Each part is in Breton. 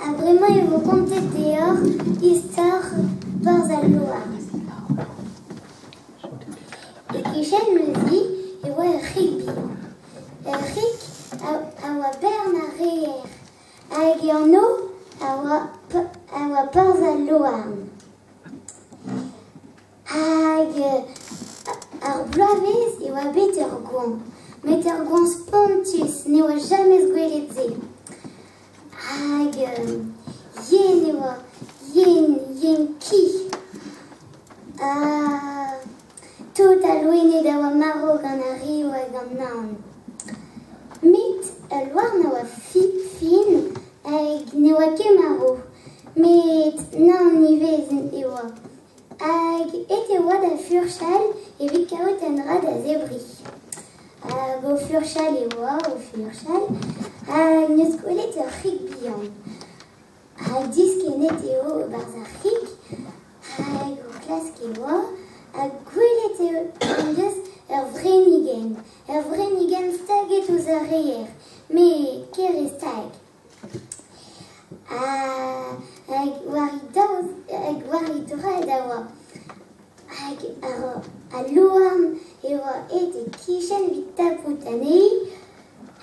Ha bremañ e vo kontet deoc'h istor Porzh al Louarn. E-kichen ma zi e oa ur c'hig bihan. Ur c'hig a oa bern a reer hag e anv a oa Porzh al Louarn. Hag ar bloavezh e oa bet ur goañv, met ur goañv spontus, ne oa james gwelet se. Hag yen e oa, yen, yen-ki. Ha tout al loened a oa marv gant ar riv hag an naon. Met ul louarn a oa fin hag ne oa ket marv, met naon ivez e oa. Hag aet e oa da furchal evit kaout un dra da zebriñ. Hag o furchal e oa, o furchal, hag 'neus gwelet ur c'hig bihan. Ha diskennet eo 'barzh ar c'hig, hag o klask e oa, ha gwelet eo en deus ur vrennigenn, ur vrennigenn staget ouzh ar reier, met ker e stag. Hag war he daou hag war he droad a oa. Hag al louarn e oa aet e-kichen evit tapout anezhi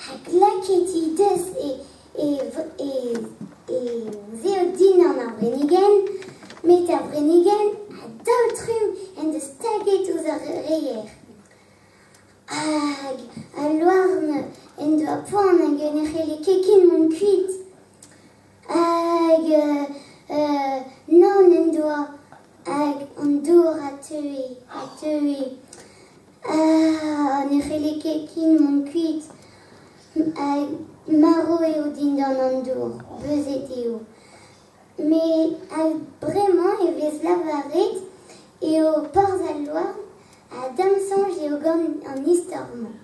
hag lakaet he deus e e zeod dindan ar vrennigenn, met ar vrennigenn a-daol-trumm en deus staget ouzh ar reier. Hag al louarn en doa poan hag ne c'helle ket ken mont kuit. Hag naon en doa hag an dour a teue, a teue. Ha ne c'helle ket ken mont kuit. Hag marv eo dindan an dour, beuzet eo. Met hag bremañ e vez lavaret eo porzh al louarn ha da'm soñj eo gant an istor-mañ.